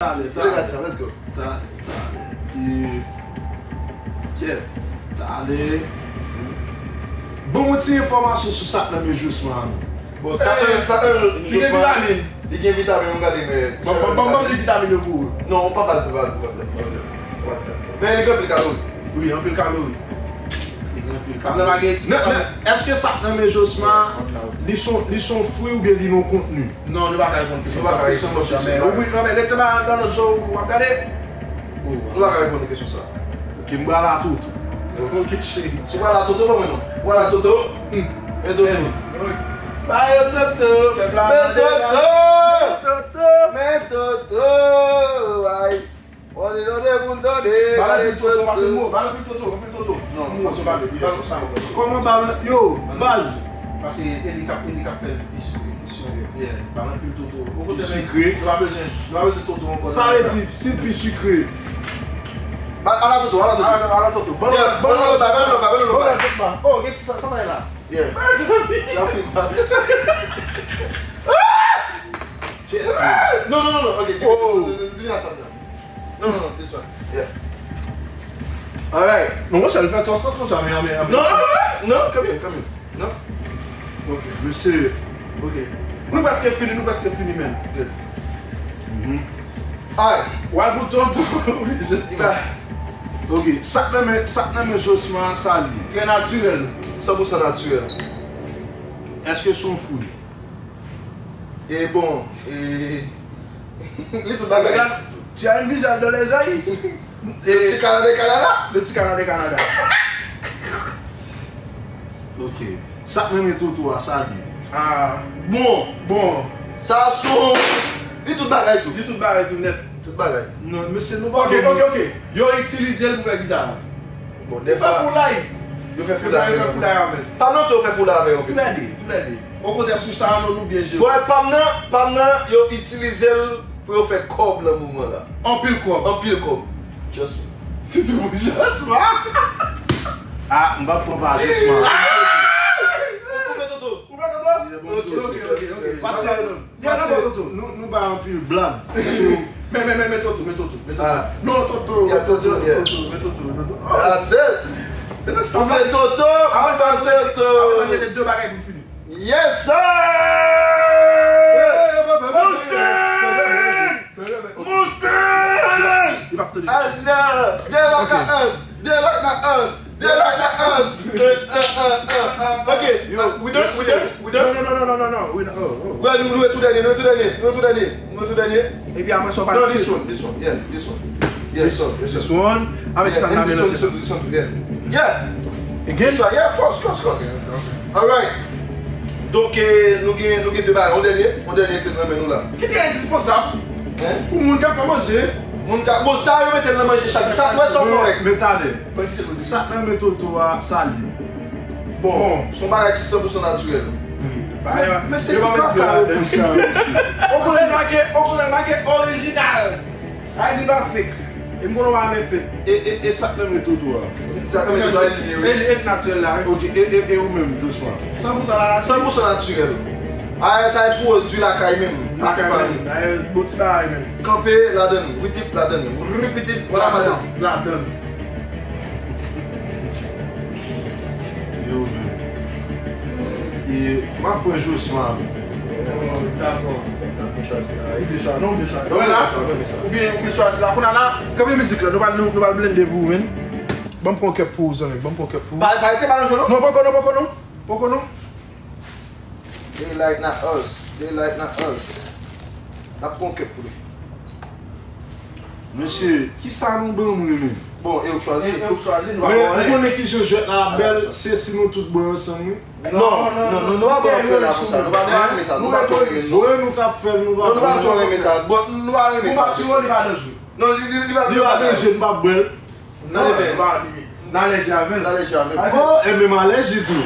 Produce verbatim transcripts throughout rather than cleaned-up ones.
Talè, talè. Let's go. Talè, talè. E, kèt, talè. Ban mwen ti enfòmasyon sou sa k nan men Josma an. Bon, sa k nan men, sa k nan men Josma an. Li gen vitamin, m gade, men. Ban, ban, ban, ban li vitamin yo pou ou. Non, ou pa ba l, ou pa ba l, ou pa ba l. Men li gen anpil kalori. Wi, anpil kalori. Li gen anpil kalori. Nan bagay ti. Men, men, èske sa k nan men Josma, li son, li son fwi oubyen li non kontni? Non, nou pa ka reponn kesyon sa. Nou pa ka reponn kesyon sa. Ou wi, non, men rete ba nan lòt jou w ap gade. Nou pa ka reponn kesyon sa. Ok, m pral a Toto. Ok, cheri. Si w pral a Toto, ban mwen non. Ou pral a Toto? Hmm. Men Toto. Ba yo Toto. Men Toto. Men Toto. Ay. Tande, tande, moun tande. Ba l anpil Toto, pase mo. Ba l anpil Toto, anpil Toto. Non, pase ba l, ba l sa. Kòman ba l, yo, baz. Pase e li k ap, e li k ap fè l pi sikre, pi sikre. Yeah, ba l anpil Toto. Okontrè, nou pa bezwen, nou pa bezwen Toto ankò. Sa vle di, si l pi sikre. Ba, ala Toto, ala Toto. Ala, ala Toto. Bon, bon, bon, bon, bon, bon, bon. Oh, gen sa, sa bay la. Yeah. Mezanmi. L ap fin mal. Non, non, non, non. Ok, ok, ok. Oh. Non, non, non, non, this one. Yeah. Alright. Non, monchè, li fè twòp sans, monchè, men, men, men. Non, non, non, non, come here, come here. Non. Ok, mesye. Ok. Nou prèske fini, nou prèske fini, men. Good. Mhm. Alright. W al pou Toto. Wi, je sais. Ok, sa k nan men, sa k nan men Josma sa li? Trè natirèl. San pou san natirèl. Èske se yon fwi? E bon, e, li tout bagay. Regarde, tu as une visage dans les yeux. Le petit canard de Canada. Le petit canard de Canada. Ok. Sa k nan men Toto a, sa li? Ah, bon, bon. Sa son, li tout bagay tou. Li tout bagay tou nèt. Tout bagay. Non, mesye, nou pa... Ok, ok, ok. Yo itilize l pou fè kisa? Bon, defwa, yo fè foulay. Yo fè foulay avè l. Yo fè foulay avè l. Pa non, yo fè foulay avè l. Toulède, toulède. Okontrè, sou sa, non, nou byen jere. Bon, pa m nan, pa m nan, yo itilize l pou yo fè kòb nan moman la. Anpil kòb. Anpil kòb. Just. Se te bon, just, wa. Ah, m pa pran pa Josma. Ou fè Toto. Ou fè Toto? Ok, ok, ok, ok. Pase, pase, nou, nou bay anpil blag. Men, men, men, men Toto, men Toto, men Toto. Ah. Non, Toto, yeah, Toto, Toto, yeah. Toto, men Toto, men Toto. Oh. That's it. Ou fè Toto, apre sa, apre sa, nou mete de bagay pou fini. Yes, sir! Mustang! Mustang! Li p ap tande. Ah, non. Daylight na us. Daylight na us. Daylight na us. Eh, eh, eh, eh. Ok. Yo, we done? We done? We done? No, no, no, no, no, no, no. We not, oh, oh. Well, nou, nou tou dènye, nou tou dènye, nou tou dènye, nou tou dènye. Epi apre sa, w pa... No, this one, this one. Yeah, this one. Yeah, this one, this one. This one. Avèk sa, n a melanje. This one, this one, yeah. Yeah. Again? This one, yeah, of course, of course, of course. Ok, ok, ok. Alright. Donk, eh, nou gen, nou gen de bagay. On dènye, on dènye ke nou renmen nou la. Ki te endispansab pou moun k ap fè manje. Moun k ap, bon, sa yo mete l nan manje chak jou. Sa, wè, sa kòrèk. Men talè. Sa k nan men Toto a, sa li? Bon, se yon bagay ki san pou san natirèl. Men se ki kaka yo pou sa, mesye. Okontrè, make, okontrè, make orijinal. Sa vle di pa fake. E m konnen w pa renmen fake. E, e, e sa k nan men Toto a? Sa k nan men Toto a, e li ye, wi. E, e natirèl la, wi. Ok, e, e, e ou menm, Josma? San pou san la, san pou san natirèl. A, sa e pwodui lakay menm. Lakay menm. Dayè, bon ti bagay menm. Kanpe ladann, ritip ladann, ripitip, wala madanm. Ladann. Yo, men. E, m ap pran Josma. Dakò. Dakò, chwazi la. Ou byen chwazi, non, ou byen chwazi. Wè la, ou byen, ou byen chwazi la. Kounye a la, kanpe mizik la, nou pral, nou, nou pral blende pou ou, men. Ban m pran kèk pou ou, zanmi, ban m pran kèk pou ou. Pa, pa rete pa nan jwe, non? Non, poko, non, poko, non. Poko, non. Daylight na us. Daylight na us. N ap pran kèk pou li. Mesye, kisa nou ban mwen, men? Bon, e ou k chwazi. E, e ou k chwazi, nou pa... Men, ou konnen kijan jwèt la ap bèl, se si nou tout bon ansanm, wi. Non, non, non, non, nou pa bon fè la konsa. Nou pa, nou pa renmen sa, nou pa twò renmen sa. Bon, e nou k ap fè l, nou pa... Non, nou pa twò renmen sa. Bon, nou pa renmen sa. Ou pa sou li pa nan jwe. Non, li, li, li pa... Li pa nan jwe, nou pa bwè l. Non, li pa, li, n alèji avè l. N alèji avè l. Oh, e menm alèji tou.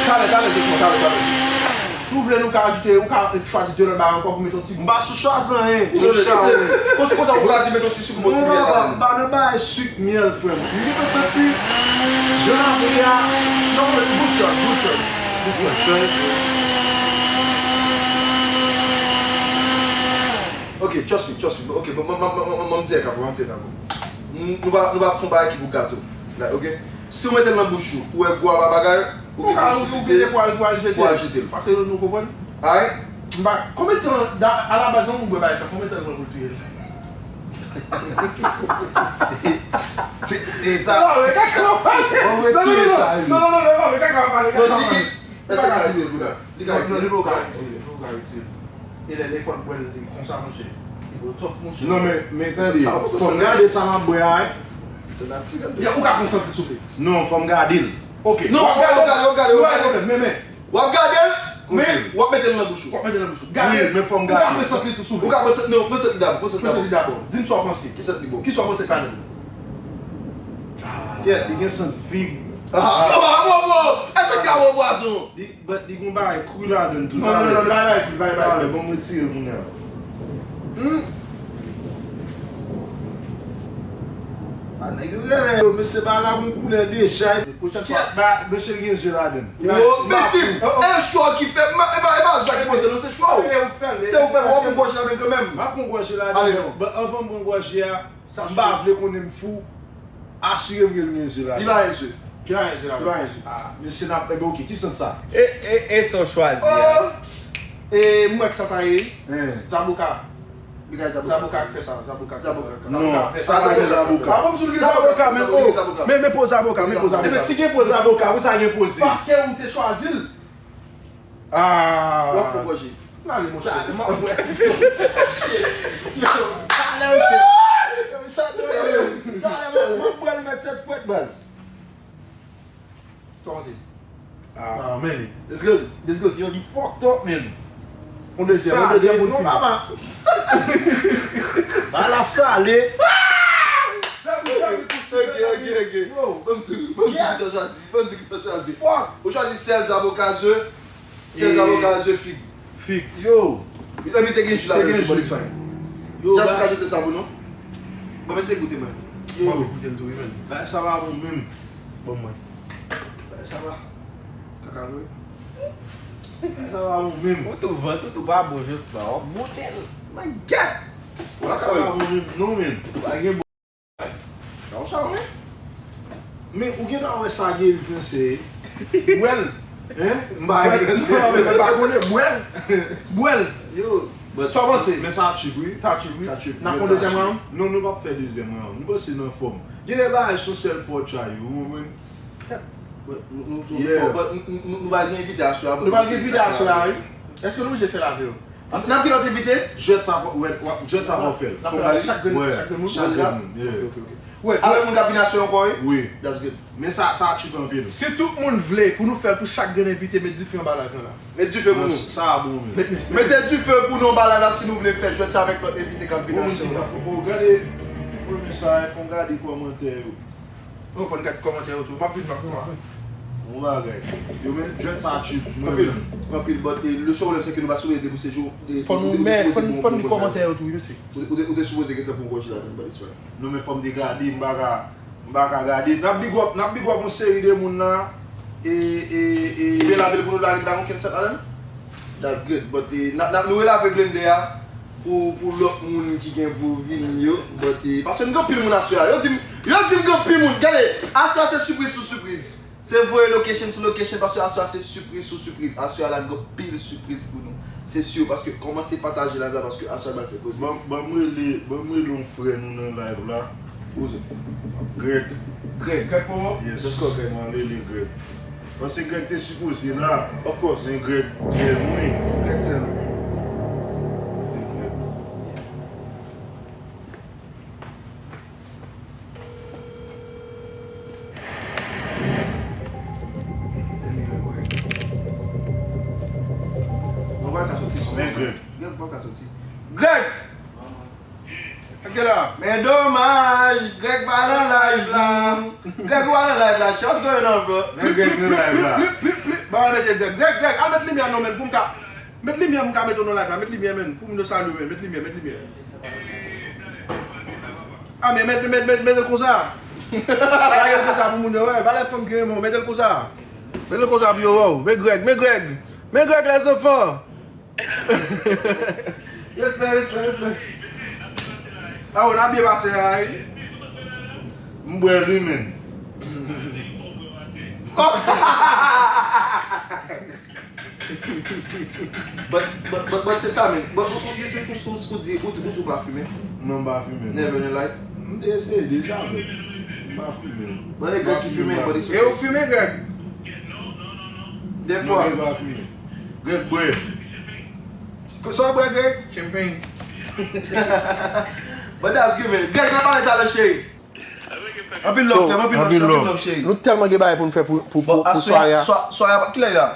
Talè, talè, Josma, talè, talè. Si w vle, nou ka ajoute, ou ka chwazi de lòt bagay ankò pou mete yon ti... M pa sou chwazi anyen. Konsa, konsa, ou ka di mete yon ti sik, yon ti myèl ladann. Non, m pa nan bagay sik, myèl, frè m. M gentan santi jan l ap ye a, non, mwen, Good choice. Good choice. Ok, trust me, trust me. Ok, bon, bon, bon, bon, bon, bon, m di e ka pou, m di e ka pou. Nou, nou va, nou va fè yon bagay ki pou gato. Like, ok? Si w mete l nan bouch ou, ou wè gwa pa bagay, ou gen posibilite pou al, pou al jete l. Pou al jete l. Paske nou konprann? Alright? M pa, konbyen tan, da, alabaz, yon moun bwè bagay sa, konbyen tan l pran pou l touye l? Se, e, sa, non, men kaka w pale. Bon, mwen siye sa, wi. Non, non, non, non, men kaka w pale, kaka w pale. Èske l ka retire l kou la? Li ka retire l. Non, li poko ka retire l, li poko ka retire l. E lè, lè fò l bwè l, li konsa, monchè. Li bwè l twòp, monchè. Non, men, men tande, fò m gade sa m ap bwè a, wi. Se natirèl. Ou ka konsantre, souple? Non, fò m gade l. Ok. Non, w ap gade, w ap gade, w ap gade. Men, men. W ap gade l, men w ap mete l nan bouch ou. W ap mete l nan bouch ou. Gade. Wi, men fò m gade. Ou ka pran sant li tou, souple. Ou ka pran sant, non, pran sant li dabò, pran sant li dabò. Pran sant li dabò. Di m sa w panse. Ki sant li bon? Ki sa w panse k pa nan? Kèt, li gen sant fig. Ah, ah, bon, bon, bon. Èske l ka bon pwazon? Li, but li gon bagay kri ladan l tou. Non, non, non, non, bagay kri, bagay, bagay. Talè, bon, m retire l kounye a. Hmm. A nèg yo genlè yo, mesye ba la gon koulè dechay. Kèt, ba, mesye l gen je ladan l. Yo, mesye, e chwa ki fè, e pa, e pa Zak ki pote non, se chwa w. Se ou fè l, w ap pran gòje ladan kanmenm. M ap pran gòje ladan, but anvan m pran gòje a, m pa vle konnen m fou. Asire m ke l gen je ladan. Li pa gen je. Li pa gen je ladan. Li pa gen je. Ah, mesye n ap, enben, ok, ki sant sa? E, e, e sa w chwazi a? E m wè ki sa sa ye. Zaboka. Li ka zaboka. Zaboka k fè sa, zaboka k fè sa. Zaboka. Non, sa pa gen zaboka. Pa bon m di w gen zaboka, men, oh, men, men po zaboka, men po zaboka. Enben, si gen po zaboka, pou sa gen poze. Paske ou te chwazi l. Ah. W ap fè gòje. Talè, monchè. Talè, m ap bwè. Shit. Yo, talè, monchè. Yo, sa dwe, yo. Talè, m ap, m ap bwè l, mèt tèt frèt, baz. Kòman se? Ah, man. It's good. It's good. Yo, li fucked up, man. On dezyèm, on dezyèm pou n fini. Sale, non, papa. Ba la sale. Ok, ok, ok. Bon, m di, bon, m di ki sa w chwazi. Bon, m di ki sa w chwazi. Ou chwazi sèl, zaboka, ze. Sèl, zaboka, ze, fig. Fig. Yo. Li te, li te gen ji ladan l tou, but it's fine. Yo, Jason ka jete sa pou nou. Bon, mesye, goute mwen. Yo. Mwen goute l tou, wi, men. Bagay sa pa bon menm. Bon, mwen. Bagay sa pa. Kaka vre. Bagay sa pa bon menm. Ou tou vant, ou tou pa bon jis la. W ap goute l. My God! Bagay sa pa bon menm, non, men. Pa gen bon. Sa w sa, wi. Men, ou gentan wè sa Guerrick ranse ye? Bwè l. Hein? M pa ranse. Non, men, m pa konnen. Bwè l. Bwè l. Yo. Sa w panse? Men sa cheap, wi. Sa cheap, wi. Sa cheap. N ap fè yon dezyèm round? Non, nou p ap fè dezyèm round. Nou panse n anfòm. Gen de bagay se yon sèl fwa w try yo, ou konprann? But nou, nou, yeah. But nou, nou, nou, nou pa gen envite aswè a. Nou pa gen envite aswè a, wi. Èske nou oblije fè l avè w? N ap gen lòt envite? Jwèt sa, wè, wè, jwèt sa fò fè l. N ap fè l avè chak grenn, chak grenn moun? Chak grenn moun, yeah. Ok, ok, ok. Wè, avèk moun k ap vin aswè ankò, wi? Wi. That's good. Men sa, sa cheap anpil. Si tout moun vle pou nou fè l pou chak grenn envite, met dife anba live lan la. Met dife pou nou. Sa a bon, wi. Mete dife pou nou anba live la si nou vle fè jwèt sa avèk lòt envite k ap vin aswè a. Bon, gade, premye sa, fò n gade kòmantè yo. Yo, fò n gad kòmantè yo tou. M ap vin, m ap vin. Bon bagay. Yo, men, jwèt sa cheap. Anpil, anpil, but, eh, le seul problème, c'est que nou pa sipoze debouse jou. Fò nou, men, fò n, fò n li kòmantè yo tou, wi, mesye. Ou te, ou te, ou te sipoze gentan pran gòje ladan, but it's fine. Non, men fò m te gade, m pa ka, m pa ka gade. N ap big up, n ap big up yon seri de moun la. E, e, e. Ou te lave l pou nou la, li pa gen okenn sèt ladan? That's good. But, eh, n ap, n ap, nou relave blende a pou, pou lòt moun ki gen pou vini yo. But, eh, paske m gen anpil moun aswè a. Yo di m, yo di m gen anpil moun. Gade, aswè a se sipriz sou sipriz. Se voye location sou location, paske aswè a se sipriz sou sipriz. Aswè a la gen anpil sipriz pou nou. Se si, paske kòmanse pataje live la, paske aswè a n ap fè koze. Ban, ban m rele, ban m rele yon frè nou nan live la. Who's it? Greg. Greg. Greg Power? Yes. Let's go, Greg. Mwen rele Greg. Paske Greg te sipoze la. Of course. Men Greg trè lwen. Greg trè lwen. Greg. Mwen wè l ka soti sou. Men Greg. Greg, mwen wè l ka soti. Greg! Men domaj, Greg pa nan live la. Greg, ou pa nan live la, shit, what's going on, bro? Men Greg nan live la. Pli, pli, pli, pli. Ba, mete Greg. Greg, Greg, al met limyè non, men, pou m ka. Met limyè, m ka mete w nan live la. Met limyè, men. Pou moun yo salye w, men. Met limyè, met limyè. Ah, men met, met, met, met l konsa. Lage l konsa pou moun yo wè. Valè fanm ki renmen w, met l konsa. Men lè konsa pou yo wè w. Men Greg, men Greg. Men Greg, les enfants. Respè, respè, respè. Ah, w ap byen pase la, wi. M bwè l, wi, men. But, but, but, but se sa menm. But ou, ou, ou, ou, ou, ou di, ou di, ou di ou pa fimen? Non, m pa fimen. Never in your life? M te eseye deja, men m pa fimen. But e Greg ki fimen, but it's okay. E ou fimen, Greg? Defwa. Non, Greg pa fimen. Greg bwè. Sa w bwè, Greg? Champagne. But that's good, man. Greg, n ap pale talè, cheri. Anpil love, frè m, anpil love, anpil love, cheri. Nou tèlman gen bagay pou n fè pou, pou, pou, pou sware a. Sware a, kilè l la?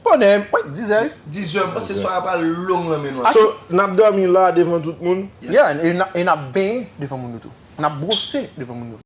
Bonè, wi, dizè. Dizè, m panse sware a pral long nan men nou. So, n ap dòmi la devan tout moun? Yeah, e n ap, e n ap benyen devan moun yo tou. N ap bwose devan moun yo.